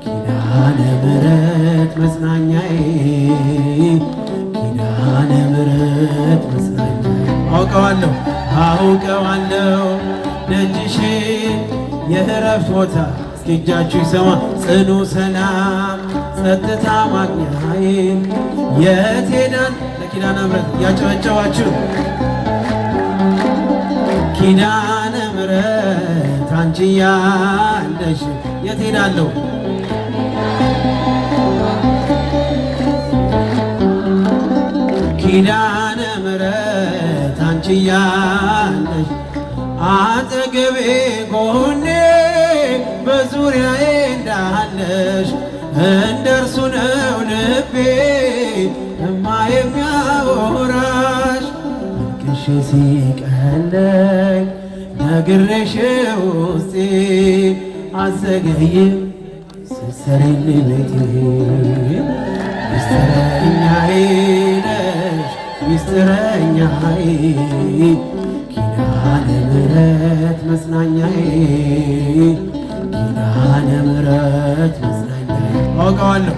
ኪዳነ ምሕረት መጽናኛዬ፣ ኪዳነ ምሕረት መጽናኛዬ። አውቀዋለሁ አውቀዋለሁ ደጅሽ የእረፍት ቦታ። እስኪ እጃችሁ ይሰማ። ጽኑ ሰላም ጸጥታ ማግኛዬ የት ሄዳል? ለኪዳነ ምሕረት እያጨበጨባችሁ። ኪዳነ ምሕረት አንቺ ያለሽ የት ሄዳለሁ? ኪዳነ ምሕረት አንቺ ያለሽ አጠገቤ ጎኔ በዙሪያዬ እንዳለሽ እንደ እርሱ ነው ልቤ እማ የሚያወራሽ። አልቅሼ ሲቀለኝ ነግሬሽ ውስጤ አዘገይም ስትሰሪልኝ ቤቴ። ሚስጥረኛዬ ነሽ ሚስጥረኛዬ፣ ኪዳነ ምሕረት መጽናኛዬ፣ ኪዳነ ምሕረት መጽናኛዬ። አውቀዋለሁ